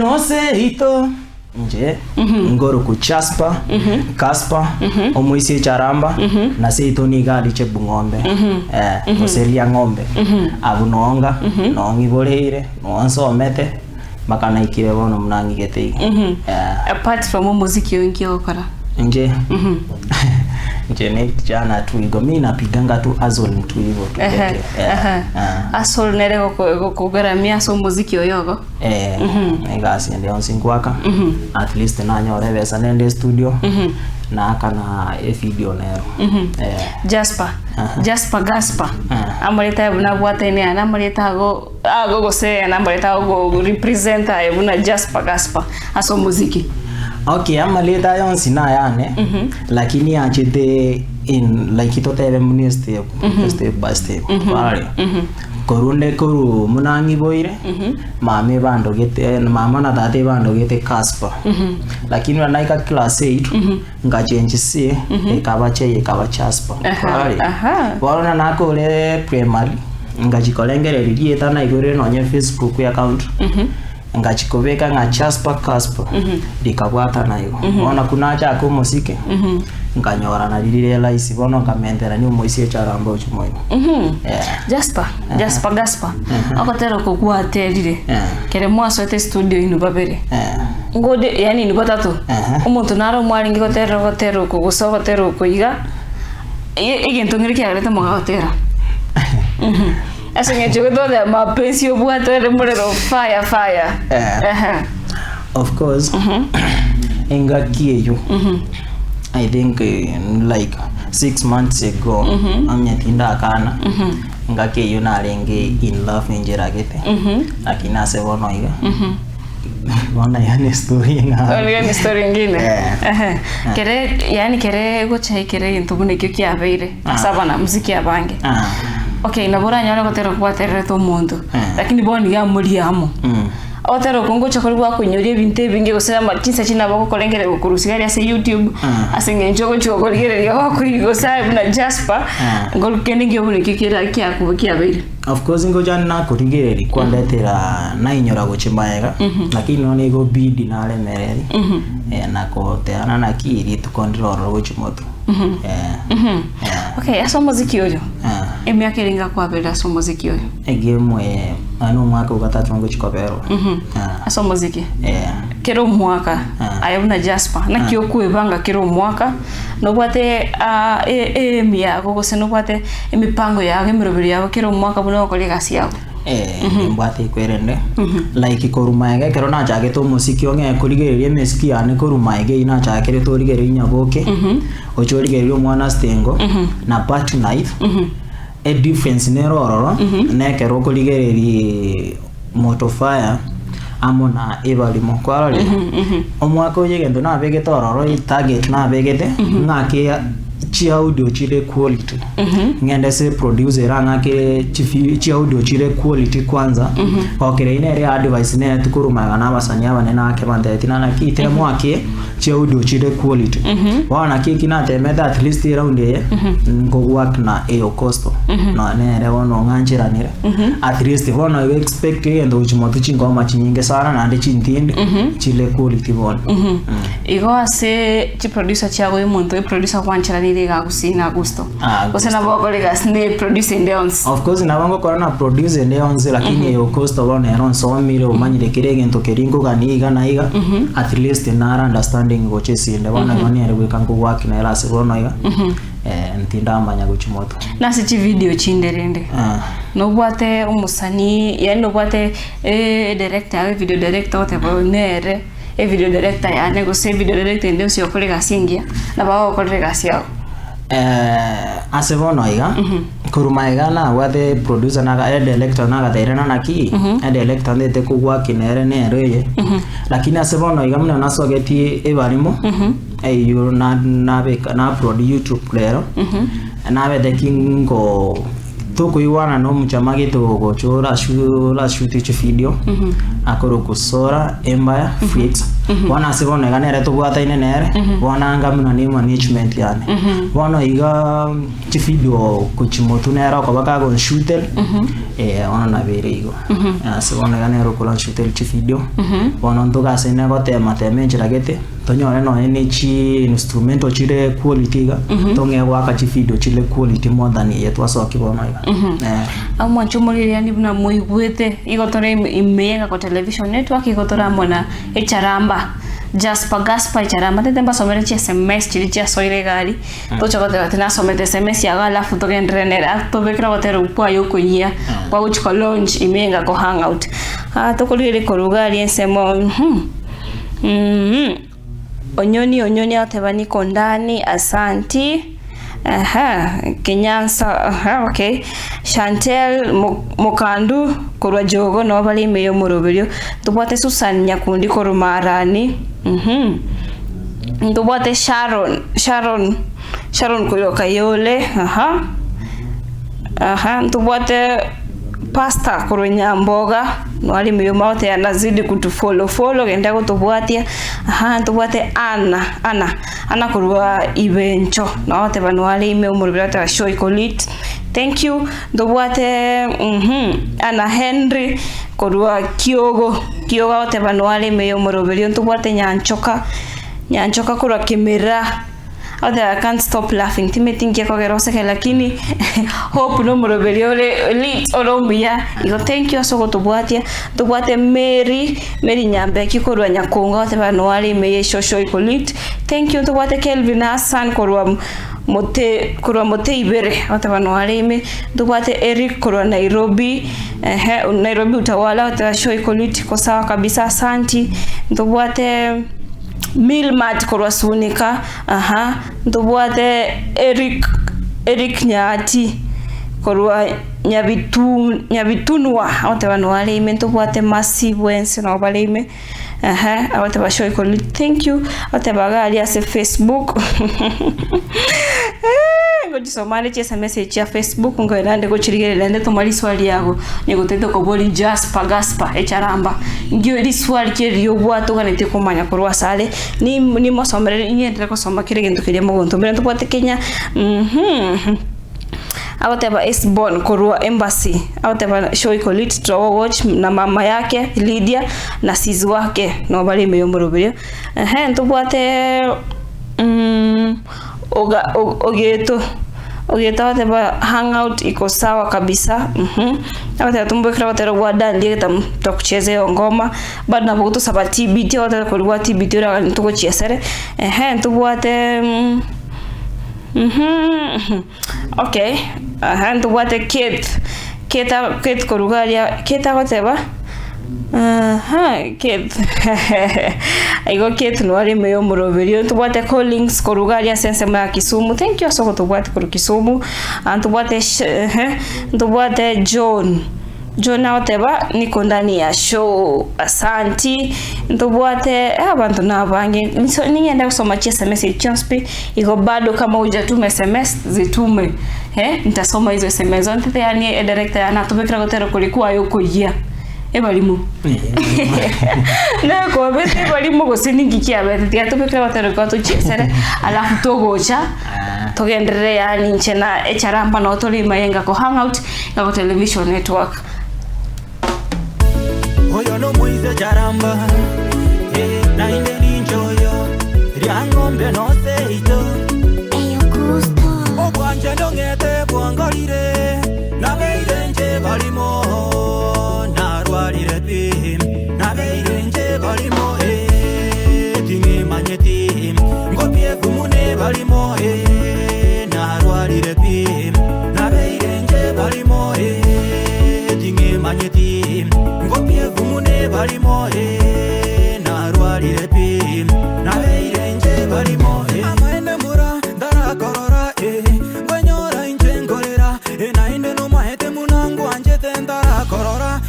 Noseito inche ngoroku Jasper, Casper, omoisia echaramba, na seito nigo aliche bung'ombe, eh, gose riang'ombe. Abwo noonga, nong'iboreire, nonsomete, mpaka naikire bono buna ng'igete iga. Eh. Apart from omoziki oyo nki ogokora? Inche inche ne kijana tu igo mi napiganga tu hustling tu hivyo tu Ehe, peke. Eh, ehe. ah. Hustle nere gokogaramia ase omoziki oyo ogo? Eh, egasi ende yonsi nkwaka at least nanyora ebesa nende estudio naaka na evideo nero. Eh, Jasper, Jasper Gasper Ah. amoreta aye buna abwataine aya namoreta ago ago gose namoreta ago represent aye buna Jasper Gasper ase omoziki. Okay, amaleta aya onsi nayane lakini achete in like totebe muna estep step by step kware korunde koru muna ng'iboire mama ebandogete mama na tata ebandogete Casper lakini buna naika class 8 ngachenji C ekaba J ekaba Jasper kware Aha. bono na nakore primary ngachikorengereria rieta naigorire nonye Facebook account Ngachia kobeka ng'a Jasper Casper, rikabwatana igo. Bono ku nachaka omosike, nkanyora nari rire rahisi, bono nkamenterania omoisia echaramba ochia moino. Eh. Jasper, Jasper Gasper, ogotera oko gwaterire Eh. kere mwasoete estudio inwe babere Eh. ngode yaani inwe batato Ehe. omonto nare omwarenge goterera ogotera oko gose ogotera oko iga e- egento ng'ere kiagerete mogagotera Ase eng'encho gototeba mapenzi obwate ore morero fire fire. Eh. Ehe. Of course, engaki eyio I think eh, like 6 months ago onye tindakana engaki eyio narenge in love enchera gete lakini ase bono iga bono iga ne story eng'ao. Nigo ni story ingine. Eh. Ehe. Kere yani kere gocha ekere egento buna ekio kiabeire ase abana muziki abange. Ah. Okay, nabo oranyore gotera okwatererete omonto Eh. lakini bono iga amori amo. Ogotera oko ngocha kore gwakonyoria ebinto ebinge gose ama chinsa chinde nabo ogokorengereria gokorusia aria ase youtube Ah. ase eng'encho ogochia gokorigereria gokoigwa gose aye buna Jasper Ah. ngoru kende nkiyo buna ekio kera kiakoba kiabeire. Of course ngocha nakorigereria kwandetera nainyora gochia magega lakini nonya nigo bidi naremereri eh, na koteana naki rituko ndire ororo gochia motwe. Eh, eh, Okay, ase omoziki oyo eh. emiaka erenge akwaberire ase omoziki oyo? Egame eye aye nomwaka ogatato ngochia koberwa. Ah, Ase omoziki eh. kera omwaka Ah. aye buna Jasper naki okwebanga kera omwaka nobwate ah, e- aim yago gose nobwate emipango yago emeroberi yago kera omwaka buna ogokora egasi yago. Eh, nimbwate ekwerende like korwa magega ekero nachagete omosiki ong'e korigereria emesiki yane korwa magega eywo nachakerete origereria nyaboke oche origereria omwana stengo na party knife Edifference nere ororo nekero okorigereria moto fire amo na ebarimo kwarorire omwaka oyo egento nabegete ororo etarget nabegete ng'ake chiaudio chire quality ng'ende ase producer ere ang'ake chifi chiaudio chire quality kwanza gokera eywo nere advice nere tokorumana na abasani abanene ake bantebetie naki temo ake chiaudio chire quality bono naki eki natemete at least eround eye nkowork na eyo costo nonya nere bono ong'ancheranire at least bono igo expect egento gochia motwe chingoma chinyinge sana naende chintindi chire quality bono Igo ase chiproducer chiago omonto eproducer gwancheranire iga agusii na Gusto. Ah, Gose nabo okore egasi ne producer ende yonsi. Of course nabo ngokora na producer ende yonsi lakini eyo Costa bono ere onsomire omanyire kera egento keria nkogania iga na iga at least nare understanding gocha esinde bono igo nere bweka nkogwaki nere ase bono iga eh, ntindamanya gochia motwe. Nase chivideo chinde rende Ah. nobwate omosanii yaani nobwate edirector yago evideo director ogoteba oyo nere evideo director yane gose evideo director ende yonsi ogokora egasi engiya nabo agokorera egasi yago. Ase bono iga, korwa magega nabwate producer naga edirector nagateirana naki, edirector ntete kogwaki nere nere eye, lakini ase bono iga buna nasogetie ebarimo, eywo na nabeka na upload youtube rero, nabete ki ngo. Tokoigwana na omochama gete ogocha orashoot chivideo akorokwa Sora Empire Flicks. Bono ase bono iga nere tobwataine nere, bono anga buna ne management yane. Bono iga chivideo gochia motwe nere okoba kagonshutera, bono nabo ere igo. Ase bono iga nere okoranshutera chivideo, bono ntogasaine gotema tema enchera gete. Tonyore nonye ne chi instrumental chire quality iga, tong'ee goaka chivideo chire quality more than eye twasokia bono iga. Eh. Omwancho omoririani buna moigwete igo tore ime y'Engako Television Network igo tore amo na Echaramba Jasper Gasper Echaramba ntete mbasomere chi sms chiria chiasoire egari tocha goteba ati nasomete sms yago alafu togenderere nere atobekere ogotera okwo kwaye okoyia kwagochi ko launch ime y'Engako Hangout. Tokorigereria korwa iga aria ensemo. Onyoni onyoni agoteba niko ndani asanti aha Kenyansa aha okay Shantel Mokandu korwa Jogo nabo bare ime y'omoroberio, ntobwate Susan Nyakundi korwa Marani ntobwate Sharon Sharon Sharon korwa Kayole aha aha ntobwate Pastor korwa Nyamboga nare ime y'omoroberio anazidi kutufollow follow genda gotobwatia aha ntobwate Anna Anna Anna korwa Ibencho nabo agoteba nare ime y'omoroberio agoteba show iko lit thank you ntobwate Anna Henry korwa Kiogo Kiogo agoteba nare ime y'omoroberio ntobwate Nyanchoka Nyanchoka korwa Kimira. Other I can't stop laughing timeti nki ekogera oseke lakini hope nomoroberi ore lit ore omuya igo thank you ase ogotobwatia ntobwate Mary Mary Nyambeki korwa Nyakongo agoteba noare ime ye shosho iko lit thank you ntobwate Kelvin Hassan korwa mote korwa mote ibere agoteba noare ime ntobwate Eric korwa Nairobi ehe Nairobi Utawala agoteba show iko lit iko sawa kabisa asanti ntobwate. Milmart korwa Sunika, aha, ntobwate Eric, Eric Nyati korwa Nyabitu, Nyabitunwa, agoteba noo are ime, ntobwate Mercy bwensi noo bare ime, ehe, agoteba Shoikoli thank you, agoteba iga aria ase Facebook ngochisoma ande chi sms echi chia Facebook nkoenda naende gochirigereria naende toma riswali riago, onye gotagete koboria Jasper Gasper echaramba. Ngio riswali ki riria obwate oganetie komanya korwa asare, nimosomerere ing'enderere gosoma kera egento keria mogontomera ntobwate Kenya Agoteba Esbon korwa Embassy, agoteba Shoiko Lit Trowowatch na mama yake Lydia na sis wake nabo bare ime y'omoroberio. Ehe ntobwate oga ogeto ogeto agoteba hangout iko sawa kabisa agoteba tombekere ogotera gwa Dandy egetamu twakucheza eyo ngoma bado nabo gotosaba TBT ogotera koria gwa TBT oragani togochiesere ehe ntobwate okay aha ntobwate Kate Kate Kate korwa iga aria Kate agoteba. Aha, Keith. Igo Keith nigo are ime y'omoroberio. Ntobwate Collins korwa iga aria ase ensemo ya Kisumu. Thank you ase ogotobwati korwa Kisumu. Ah, ntobwate Sh- ehe, ntobwate John. John agoteba niko ndani ya show. Asanti. Ntobwate eh, abanto na abange. Nso ning'ende gosoma chi sms echi chionsi pi. Igo bado kama hujatuma sms zitume. Eh, nitasoma hizo sms. Ontete yaani edirector yane atobekera gotera koria kwaye okoyia. Ebarimo. Nakwabete ebarimo gose ninki kiabete tiga tobekere gotera kwa tochiesere alafu togocha togenderere yaani inche na echaramba noo tore ime aye ngako hangout ngako television network. Oyo nomoise charamba, eh, naende ninche oyo, Riang'ombe noseito. Obwanche ndong'ete bwangorire, nabeire inche barimo, narwarire pi, nabeire inche barimo, eh, ting'imanyeti, ngopie kumune barimo, eh, narwarire pi, nabeire inche barimo, eh, ting'imanyeti, ngopie kumune barimo, eh.